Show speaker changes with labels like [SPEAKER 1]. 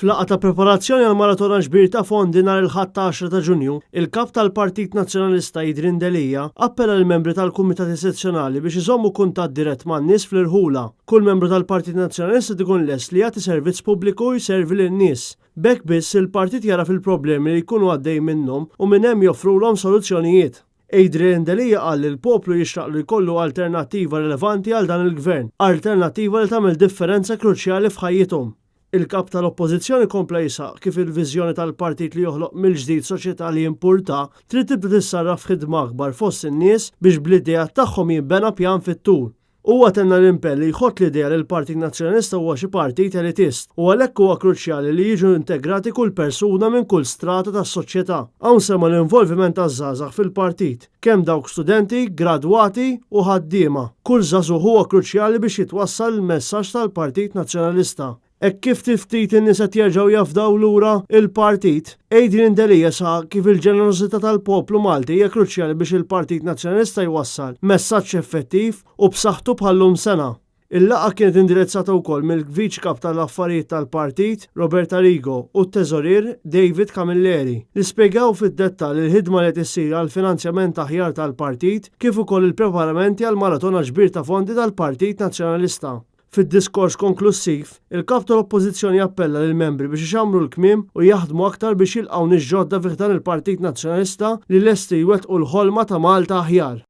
[SPEAKER 1] F'laqgħa ta' preparazzjoni għall-maratona ġbir ta' fondi nhar il-Ħadd 10 ta' Ġunju, il-Kap tal-Partit Nazzjonalista Adrian Delia appella lill-membri tal-kumitati sezzjonali biex iżommu kuntatt dirett man-nies fl-irħula. Kull membru tal-Partit Nazzjonalista qed ikun lest li jagħti servizz pubbliku u jservi lin-nies. B'hekk biss il-partit jagħraf il-problemi li jkunu għaddej minnhom u minn hemm joffrulhom soluzzjonijiet. Adrian Delia qal li l-poplu jixraqlu jkollu alternattiva rilevanti għal dan il-Gvern, alternattiva li tagħmel differenza kruċjali f'ħajjithom. Il-Kap tal-Oppożizzjoni kompla jisħaq kif il-viżjoni tal-partit li joħloq mill-ġdid soċjetà li jimpurta trid tibda tissarraf f'ħidma akbar fost in-nies biex bl-ideat tagħhom jinbena pjan fit-tul. Huwa tenna l-impenn li jħott l-idea li l-Partit Nazzjonalista huwa xi partit elitist u għalhekk huwa kruċjali li jiġu integrati kull persuna minn kull strata tas-soċjetà. Hawn semma l-involviment taż-żgħażagħ fil-partit, kemm dawk studenti, gradwati u ħaddiema. Kull żagħżugħ huwa kruċjali biex jitwassal il-messaġġ tal-Partit Nazzjonalista. Hekk kif ftit ftit in-nies qed jerġgħu jafdaw lura il-partit, Adrian Delia saħaq kif il-ġenerożità tal-poplu Malti hija kruċjali biex il-Partit Nazzjonalista jwassal messaġġ effettiv u b'saħħtu bħal-lum sena. Il-laqgħa kienet indirizzata wkoll mill-Viċi Kap tal-Affarijiet tal-Partit, Robert Arrigo, u t-Teżorier, David Camilleri, li spjegaw fid-dettall il-ħidma li qed issir għall-finanzjament aħjar tal-partit kif ukoll il-preparamenti għall-maratona ġbir ta' fondi tal-Partit Nazzjonalista. Fid-diskors konklussiv, il-Kap tal-Oppożizzjoni appella lill-membri biex ixammru l-kmiem u jaħdmu aktar biex jilqgħu nies ġodda fi ħdan il-Partit Nazzjonalista li lesti jwettqu l-ħolma ta' Malta aħjar.